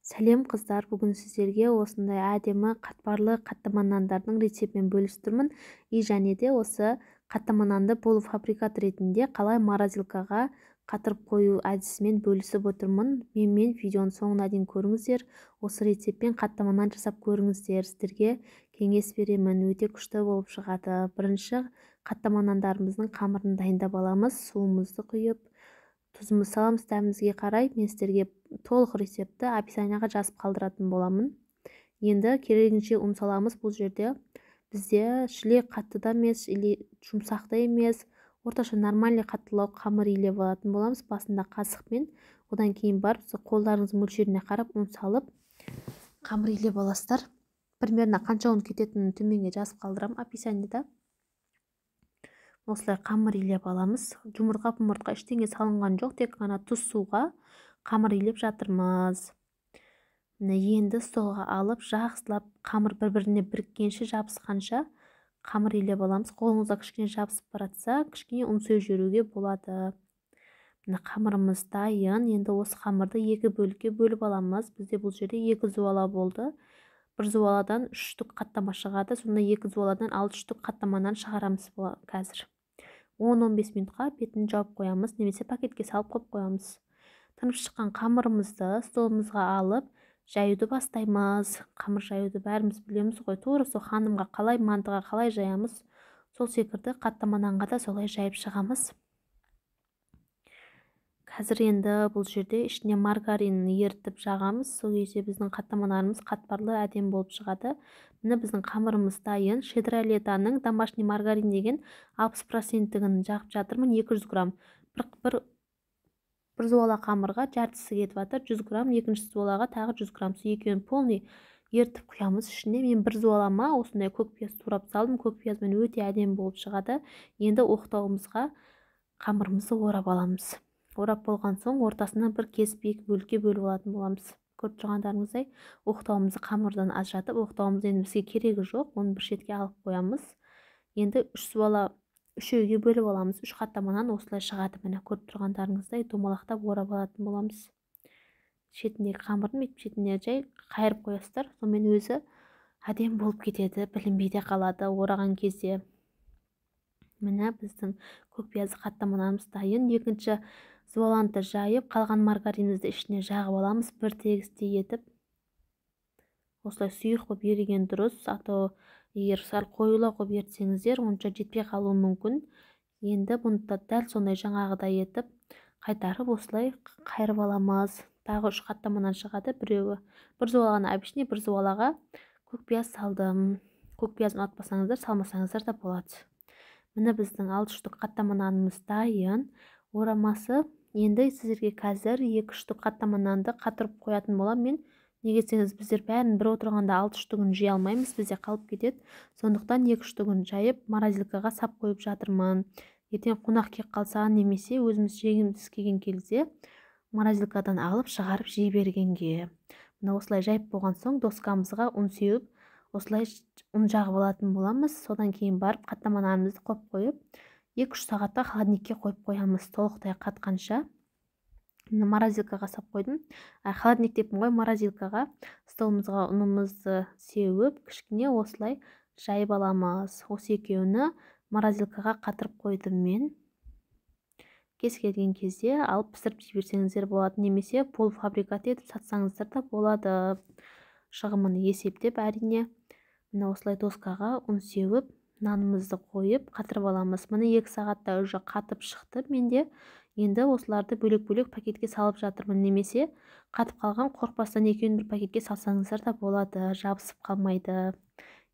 Сәлем, қыздар! Бүгін сіздерге осындай әдемі қатпарлы қаттама нандардың рецептімен бөлісіп тұрмын. И және де осы қаттама нанды полуфабрикат ретінде қалай морозилкаға қатырып қою әдісімен бөлісіп отырмын. Менімен видеоның соңына дейін көріңіздер, осы рецептпен қаттама нан жасап көріңіздер, сіздерге кеңес беремін, өте күшті болып шығады. Бірінші қаттама нандарымыздың қамырын дайындап аламыз. Суымызды құйып, тұзымызды саламыз дәмімізге қарай. Мен сіздерге толық рецептті описанияға жазып қалдыратын боламын. Енді керегінше ұн саламыз. Бұл жерде бізде шіле қатты да емес, или жұмсақ та емес, орташа нормальный қаттылау қамыр илеп алатын боламыз. Басында қасықпен, одан кейін барып қолдарыңыз мөлшеріне қарап ұн салып қамыр илеп аласыздар. Примерно қанша ұн кететінін төменге жазып қалдырамын описаниеда. Осылай қамыр илеп аламыз. Жұмыртқа пұмыртқа ештеңе салынған жоқ, тек қана тұз, суға қамыр илеп жатырмыз. Міне, енді столға алып, жақсылап қамыр бір біріне біріккенше, жабысқанша қамыр илеп аламыз. Қолыңызға кішкене жабысып баратса, кішкене ұн сеуіп жіберуге болады. Міне, қамырымыз дайын. Енді осы қамырды екі бөлікке бөліп аламыз. Бізде бұл жерде екі зуала болды. Бір зуаладан 3 штук қаттама шығады, сонда екі зуаладан 6 штук қаттаманан шығарамыз. Қазір 10-15 минутқа бетін жауып қоямыз немесе пакетке салып қойып қоямыз. Тынып шыққан қамырымызды столымызға алып, жаюды бастаймыз. Қамыр жаюды бәріміз білеміз ғой. Тура сол ханымға қалай, мантыға қалай жаямыз, сол секілді қаттама нанға да солай жайып шығамыз. Қазір енді бұл жерде ішіне маргарин ерітіп жағамыз. Сол кезде біздің қаттама нанымыз қатпарлы, әдемі болып шығады. Міне, біздің қамырымыз дайын. Щедрая Летаның домашний маргарин деген 60 проценттігін жағып жатырмын, 200 грамм. Бір зуала қамырға жартысы кетіп жатыр, 100 грамм, екінші зуалаға тағы 100 грамм. Сол екеуін полный ерітіп құямыз ішіне. Мен бір зуалама осындай көк пияз турап салдым. Көк пиязбен өте әдемі болып шығады. Енді оқтауымызға қамырымызды орап аламыз. Орап болған соң, ортасынан бір кесіп, екі бөлікке бөліп алатын боламыз. Көріп тұрғандарыңыздай, оқтауымызды қамырдан ажыратып, оқтауымыз енді бізге керегі жоқ, оны бір шетке алып қоямыз. Енді үш зуала, үшеуге бөліп аламыз. Үш қаттаманан осылай шығады. Міне, көріп тұрғандарыңыздай, домалақтап орап алатын боламыз. Шетіндегі қамырдың бүйтіп шетіне жай қайырып қоясыздар, сонымен өзі әдемі болып кетеді, білінбей де қалады ораған кезде. Міне, біздің көк пиязды қаттама нанымыз дайын. Екінші зуаланы жайып, қалған маргаринімізді ішіне жағып аламыз бір тегістей етіп. Осылай сұйық болып еріген дұрыс, а то егер сәл қоюлау қылып ерітсеңіздер, онша жетпей қалуы мүмкін. Енді бұны да дәл сондай жаңағыдай етіп қайтарып, осылай қайырып аламыз. Тағы үш қаттаманан шығады біреуі. Бір зуаланы обычный, бір зуалаға көк пияз салдым. Көк пияз ұнатпасаңыздар, салмасаңыздар да болады. Міне, біздің алты штук қаттама нанымыз дайын орамасы. Енді сіздерге қазір екі штук қаттама нанды қатырып қоятын боламын мен. Неге десеңіз, біздер бәрін бір отырғанда алты штугін жей алмаймыз, бізде қалып кетеді. Сондықтан екі штугін жайып, морозилкаға сап қойып жатырмын. Ертең қонақ келіп қалса немесе өзіміз жегіміз келген кезде морозилкадан алып, шығарып жей бергенге. Мына осылай жайып болған соң, доскамызға ұн сеуіп, осылай ұн жағып алатын боламыз. Содан кейін барып қаттама нанымызды қойып қойып, 2-3 сағатқа холодильникке қойып қоямыз толықтай қатқанша. Морозилкаға сап қойдым, холодильник деппін ғой, морозилкаға. Столымызға ұнымызды сеуіп, кішкене осылай жайып аламыз. Осы екеуіні морозилкаға қатырып қойдым мен. Кез келген кезде алып, пісіріп жей берсеңіздер болады немесе полуфабрикат етіп сатсаңыздар да болады, шығымын есептеп, әрине. Міне, осылай доскаға ұн сеуіп, нанымызды қойып, қатырып аламыз. Міне, 2 сағатта уже қатып шықты менде. Енді осыларды бөлек-бөлек пакетке салып жатырмын. Немесе қатып қалған, қорықпастан екеуін бір пакетке салсаңыздар да болады, жабысып қалмайды.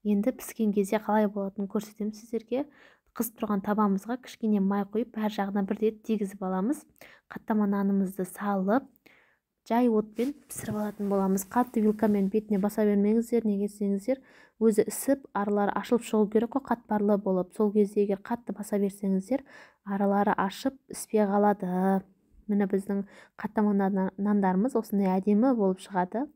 Енді піскен кезде қалай болатынын көрсетемін сіздерге. Қызып тұрған табамызға кішкене май құйып, әр жағына бірдей тигізіп аламыз. Қаттама нанымызды салып, жай отпен пісіріп алатын боламыз. Қатты вилкамен бетіне баса бермеңіздер. Неге десеңіздер, өзі ісіп, аралары ашылып шығу керек қой, қатпарлы болып. Сол кезде егер қатты баса берсеңіздер, аралары ашып, іспей қалады. Міне, біздің қаттама нандарымыз осындай әдемі болып шығады.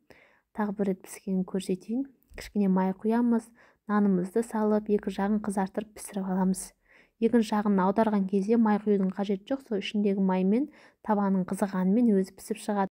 Тағы бір рет піскенін көрсетейін. Кішкене май құямыз, нанымызды салып, екі жағын қызартырып пісіріп аламыз. Екінші жағын аударған кезде май құюдың қажеті жоқ, сол ішіндегі маймен, табаның қызығанымен өзі пісіп шығады.